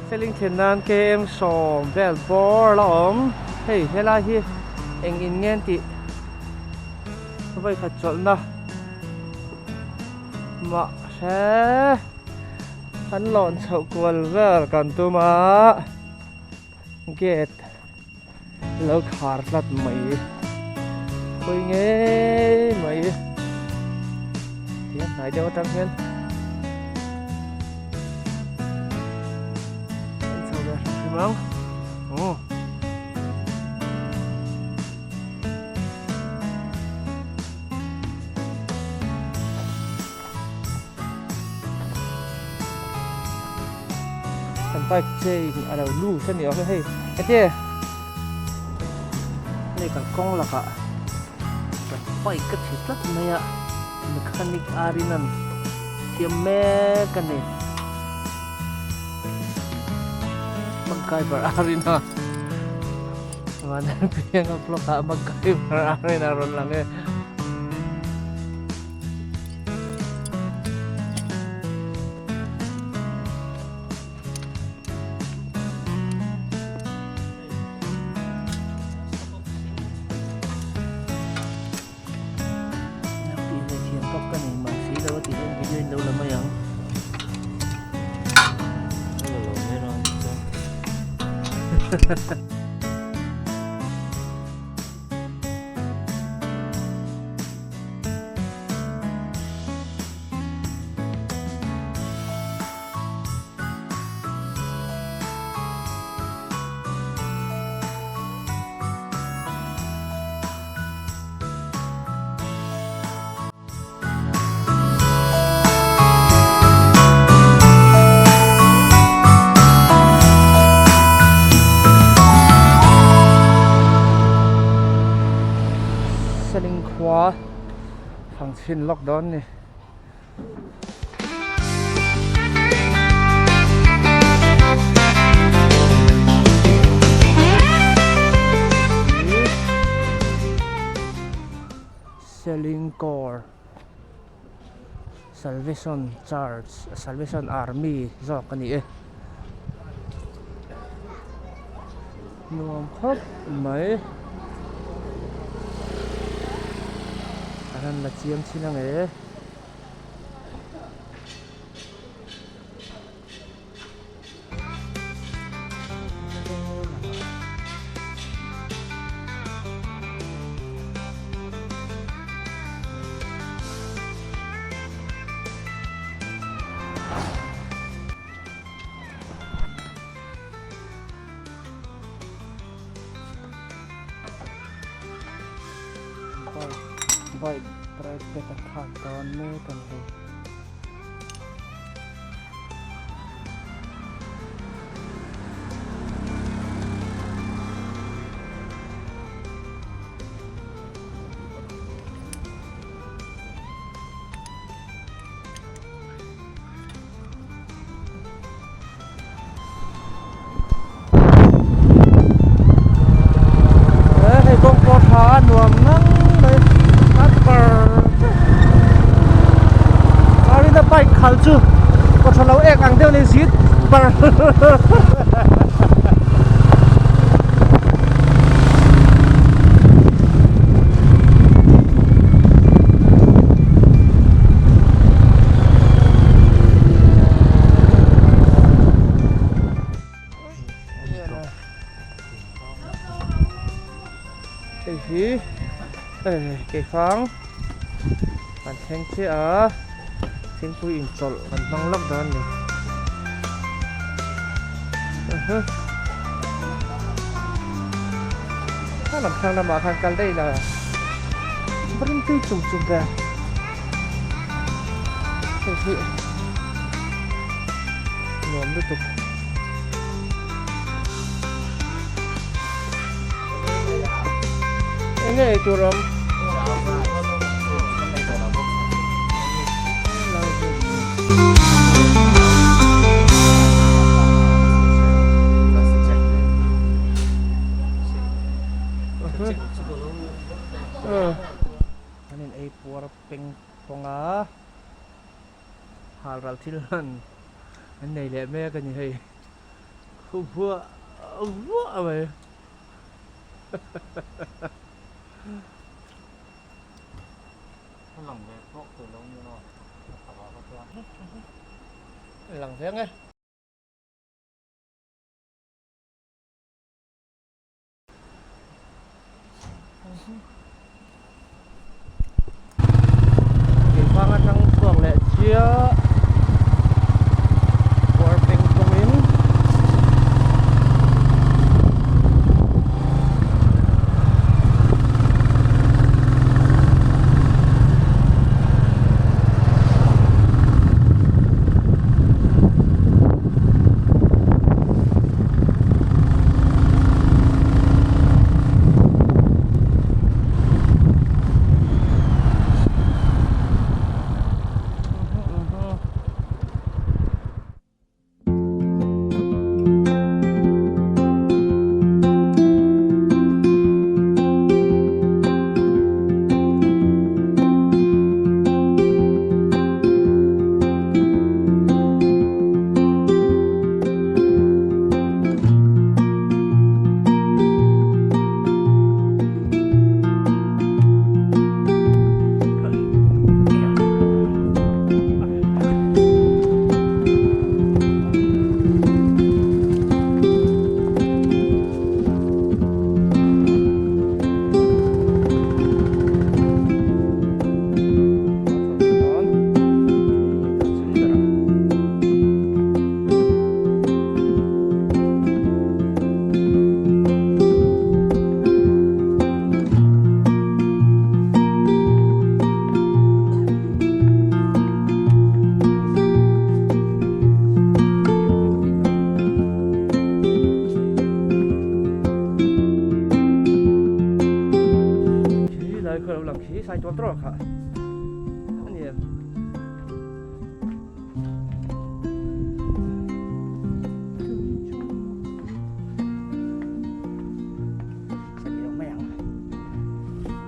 Seling thlen nan KM sawm vel bawr la awm. Hei helai hi eng in nge an tih vawikhat chawlhna mahse kan lawn chhoh kual vel kan tum a gate lo khar tlat mai khawi ngei mai tihian hnai deuh atang hian an chho ve hrim hrim ang aw. Kan bike chain a lo loose a ni awm e hei heti hei kan kawng lakah kan bike a thi tlat mai a mechanic arin an siam mek a ni MacGyver arin a Vanlalpianga vlog ah MacGyver arin a rawn lang e. Seling khua thang chhin lawk dawn ni. Selingkawr Salvation Church Salvation Army zawk a ni e nuam khawp mai a han la chiang chin ang e. Bike brake pad a thlak dawn mek a ni hei. Hei kawng pawh tha a nuam ngang mai a par Arina bike khalh chu kaw tha lo ek ang deuh ni zit par Hei hi keifang kan thleng chiah a thingpui inchawlh kan hmang lawk dawn a ni kha lam thlang lamah khan kal daih la ring tui chum chum vel hei hi nuam lutuk. Eng nge ei tur awm? An in ei puar peng pawng a, halral thil hman an nei leh mek a ni hei. Khuh vuah vuah mai. A lang ve tawk thei lo nia a takah kha chuan. A lang ve ang e. Keifang atang chhuak leh chiah kawr peng tawngin Khi lai khaw lo lang khi sai tual tawk kha a ni em.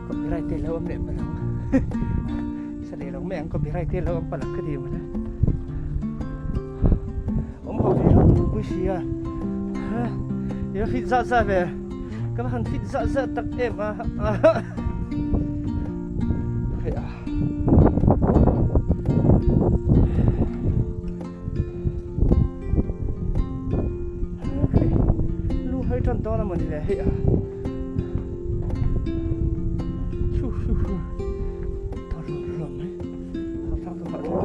Copyright te lo awm leh palh ang sa leh lo mai ang copyright te lo awm palh ang ka ti mawle awm ho thei hlauh pui si a ilo fit zah zah ve ka va han fit zah zah tak em a hei a Lu hai tan dawn a mawni le hei a Chu chu chu Ta rum rum mai Hak thlak tu hak thlak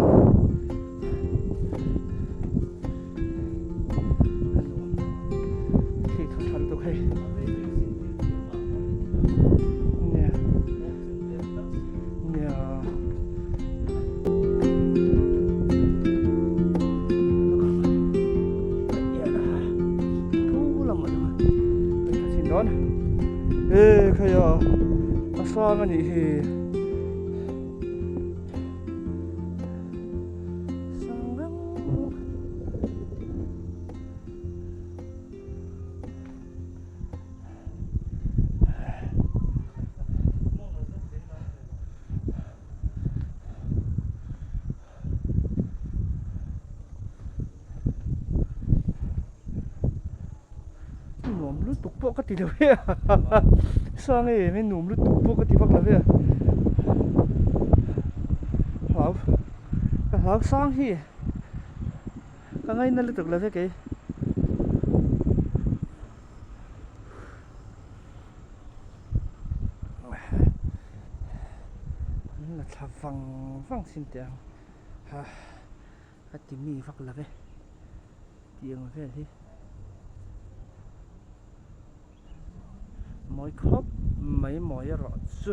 A nuam Khi tha tha lutuk hei Nia Nia Ê khaia a sang a nih hi sang reng Nuam lutuk pawh ka ti lo e a sang em em nuam lutuk pawh ka ti vak lo e a hlau ka hlau sang hi ka ngaina lutuk lo e kei. An la thla vang vang sin teh ang ha a ti mi vak lo ve tih ang vel hi mawi khawp mai mawi erawh chu.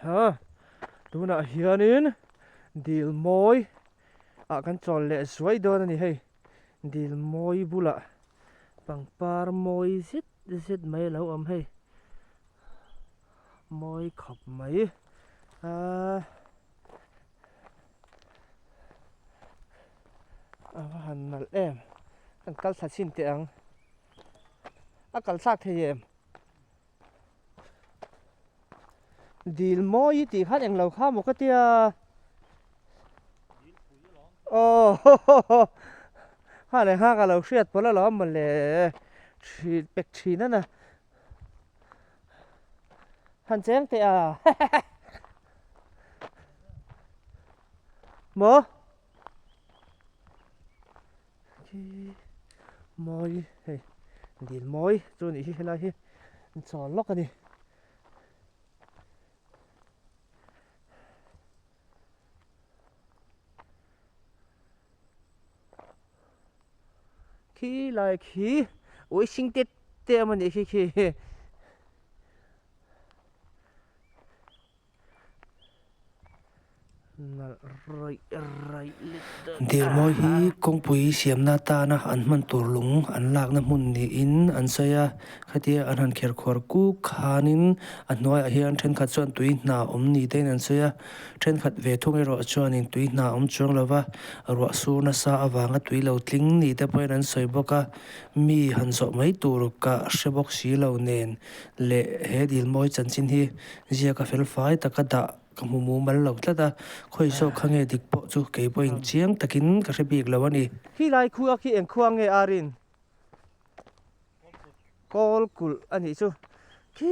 Ha tunah hianin dil mawi ah kan chawl leh zuai dawn a ni hei dil mawi bulah pangpar mawi zet zet mai a lo awm hei mawi khawp mai ahh a va han nalh em kan kal thla chhin teh ang. A kal thlak thei em? Dil mawi i tih khan englo kha maw ka tia. Aw ha leh nghak a lo hriat pawlh alawm mawle thin pek thin a na han cheng teh a maw khi mawi hei dil mawi chu a nih hi helai hi chawl lawk a ni. Khi lai khi ui hring tet te a maw khi khi. Nalh raih raih let dawn. Dilmawi hi kawngpui siamna atana an hman tur lung an lakna hmun niin an sawi a, khatia an han kher khuar kuk khanin a hnuaiah hian thenkhat chuan tui hna awm ni tein an sawi a, thenkhat ve thung erawh chuanin tui hna awm chuang lova ruah sur nasa avanga tui lo tling ni te pawhin an sawi bawk a, mi han zawh mai tur ka hre bawk si lo nen leh he dilmawi chanchin hi ziaka felfai taka dah Ka hmu mumal lo tlat a, khawi zawk kha nge dik pawh chu kei pawhin chiang takin ka hre bik lo a ni. Khi lai khua khi eng khua nge a rin? Kawl kulh a nih chu. Khi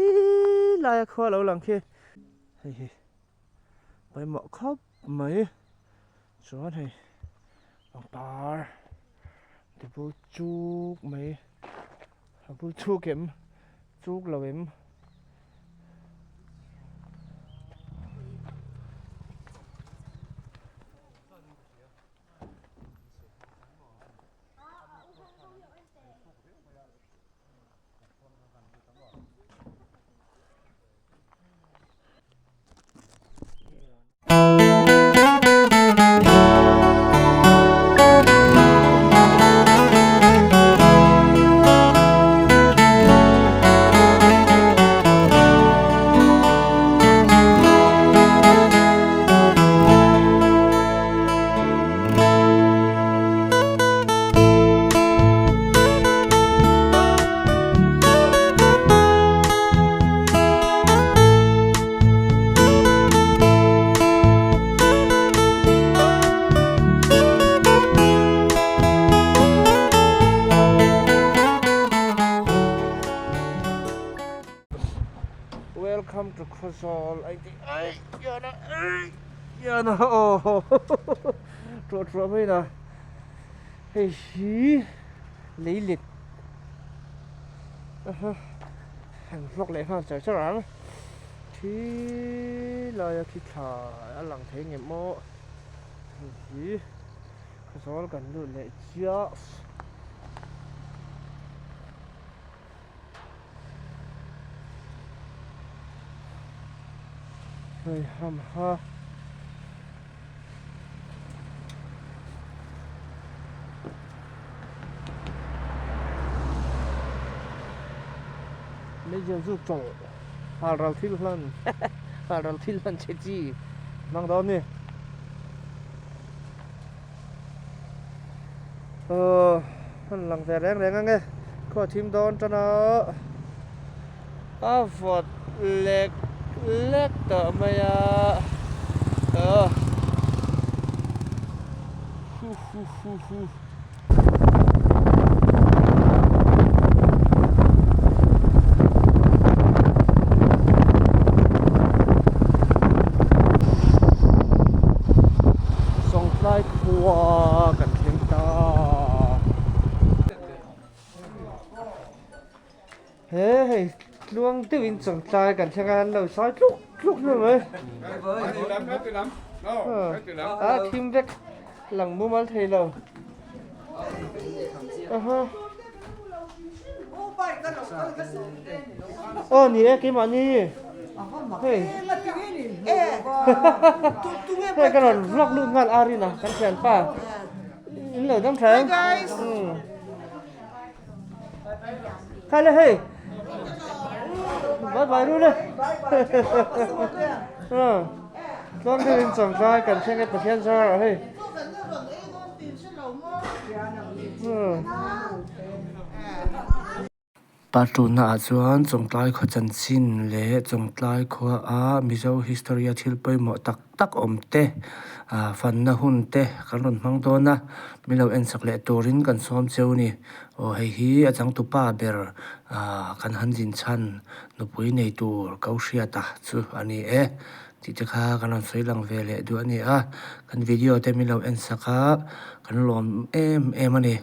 laia khua lo lang khi. Hei hi pawimawh khawp mai. Chuan hei pangpar ti bul chuk mai. A bul chuk em? Chuk lo em? Welcome to Khawzawl a inti ai yana ai yana aw truah truah mai na hei hi leilet aha han vlog leh nghal char char ang. Thi laia khi thla a lang thei ngem maw hei hi Khawzawl kan lut leh chiah hei ham ha. Meizial chu chawlh hal ral thil hlan hal ral thil hlan che chi hmang dawn ni. Aw han lang ve reng reng ange khaw thim dawn tan a a vawt lek lek tawh mai a aw hu hu hu hu. Sawngtlai khua kan thleng ta. He hei tluang deuhin Sawngtlai kan thleng a an lo sawi tluk tluk hlawm mai. A thim vek lang mumal thei lo. Aha. Aw ni e keimahni. Hei. Hei ka rawn vlog lut nghal Arina kan thianpa. In lo dam tha em? Khai le hei. Bye bye ru le. Tluang deuhin chawngtlai kan thleng e Pathian zarah hei. Part two naah chuan Chawngtlai khaw chanchin leh Chawngtlai khua a Mizo history a thil pawimawh tak tak awm te ah fanna hun te kan rawn hmang dawn a min lo en sak leh turin kan sawm cheu a ni aw hei hi a changtupa ber ah kan han zin chhan nupui nei tur ko hriata chu a ni e tih te kha kan rawn sawi lang ve leh duh a ni a kan video te min lo en sak a kan lawm em em a ni.